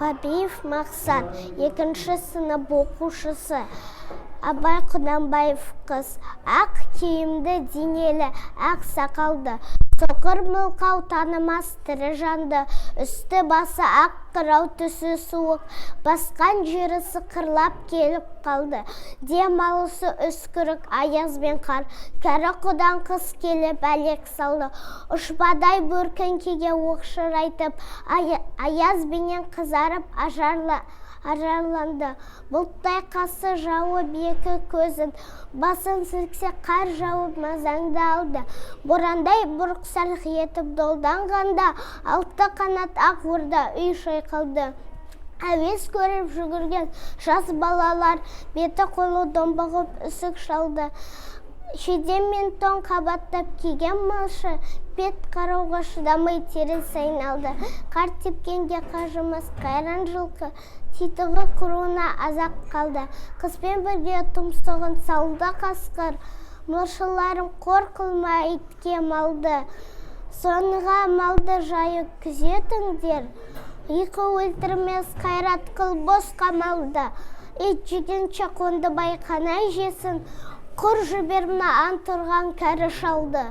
Бабиев Мақсат, екінші сынып оқушысы. Абай Құнанбаев. Қыс. Ақ киімді денелі, ақ сақалды, соқыр, мылқау танымас тірі жанды. Үсті басы ақ қырау, түсі суық, басқан жері сықырлап келіп қалды. Дем алысы үскірік, аяз бен қар. Кәрі құдаң қыс келіп әлек салды. Ұшпадай бөркін киген, оқшырайтып, аязбенен қызарып ажарлы ажарланды. Бұлттай қасы жауып екі көзін, басын сілксе, қар жауып мазаңды алды. Борандай бұрқ-сарқ етіп долданғанда, алты қанат ақ орда үй шайқалды. Әуес көріп жүгірген жас балалар беті қолы домбығып үсік шалды. Шидем мен тон қабаттап киген малшы бет қарауға шыдамай теріс айналды. Қар тепкенге қажымас қайран жылқы титығы құруына аз-ақ қалды. Қыспен бірге тұмсығын салды қасқыр, малшыларым, қор қылма итке малды. Соңға малды жайып күзетіңдер, ұйқы өлтірмес, қайрат қыл босқа малды. Ит жегенше Қондыбай қанай жесін, құр жібер мына ант ұрған кәрі шалды.